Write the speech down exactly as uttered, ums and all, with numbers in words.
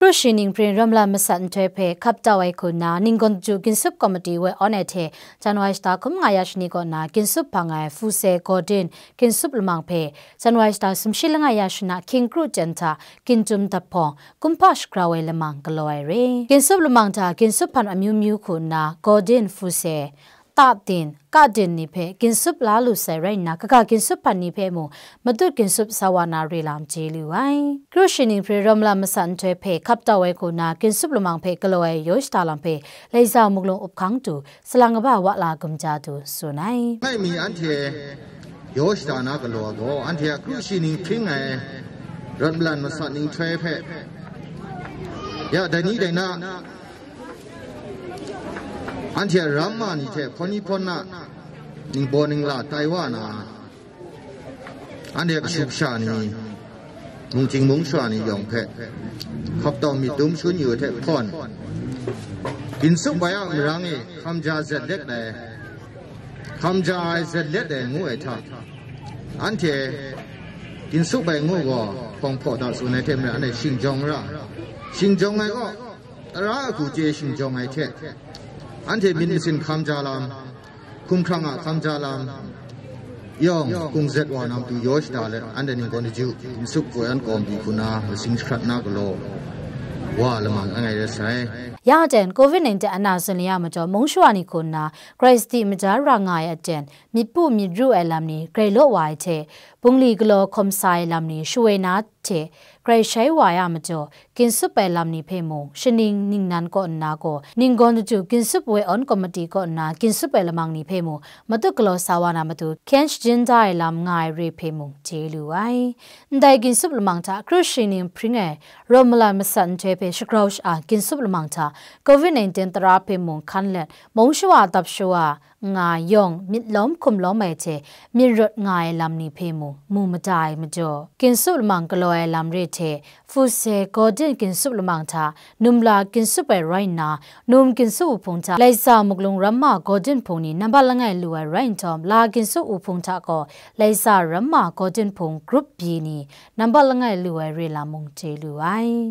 Kru shi ning pring rawm lam masat nhtoi hpe hkap tau ai hku nna, Ninggawn Daju Ginsup Komiti woi awn ai hte January shata hkum nga ya shani kaw na ginsup hpang ai Fuse Gordon ginsup lamang hpe January shata sumshi langai ya shana hkying kru chyen hta ginjum dat hpawng, kumhpa shagrau ai lamang galaw ai re. Ginsup lamang hta ginsup hpan amyu myu hku nna Gordon Fuse, Tatin, Kadin ni hpe ginsup la lu sai rai nna, kaga ginsup hpan ni hpe mung matut ginsup sa wa na re lam chye lu ai. Kru shi ning hpe rawm lam masat nhtoi hpe hkap tau ai hku nna, ginsup lamang hpe galaw ai yaw shada lam hpe Laiza Muklung up hkang tu, salang kaba wa la gumja tu tsun ai. Mai mi anhte yaw shada na galaw gaw, anhte a kru shi ning hpring ai rawt malan masat ning nhtoi hpe, ya, dai ni dai na, anhte a ramma ni hte hpawni hpawna, ningbaw ningla tai wa na, anhte a kashu kasha ni, mungchying mungsha ni yawng hpe hkap tau myit dum shun yu ai hte hpawn, ginsup ai a marang e hkam ja zet let ai, hkam ja ai zet let ai ngu ai hta, anhte ginsup ai ngu gaw hpawng hpaw da tsun ai hte maren, anhte shingjawng ra, shingjawng ai gaw, tara a hku chye shingjawng ai hte, anhte myit masin hkam ja lam, hkumhkrang a hkam ja lam yawng, kungzet wa na matu yaw shada let, anhte Ninggawn Daju Ginsup Woi Awn Komiti hku na masing jahkrat na galaw wa lamang langai rai sai. Ya aten, covid nineteen a na zun laya majaw, mung shawa ni hku nna grai sadi maja ra nga ai aten, myit pu myit ru ai lam ni grai law wa ai hte, bungli galaw hkawm sa ai lam ni shawoi na hte grai shai wa ai a majaw, ginsup ai lam ni hpe mung, shaning ningnan kaw nna gaw, Ninggawn Daju Ginsup Woi Awn Komiti kaw nna ginsup ai lamang ni hpe mung, matut galaw sa wa na matu, hkyen shajin da ai lam nga ai re hpe mung, chye lu ai. Ndai ginsup lamang hta kru shi ning hpring ai rawt malan masat nhtoi hpe shagrau sha-a ginsup lamang hta covid nineteen tara hpe mung hkan let, mung shawa dap shawa nga yawng, myit lawm hkum lawm ai hte myit rawt nga ai lam ni hpe mung, mu mada ai majaw, ginsup lamang galaw ai lam re hte, Fuse Gordon ginsup lamang hta numla ginsup ai rai nna, num ginsup wuhpung hta Laiza Muklung ramma Gordon hpung ni nambat langai lu ai rai nhtawm, la ginsup wuhpung hta gaw Laiza ramma Gordon hpung Group B ni nambat langai lu ai re lam mung chye lu ai.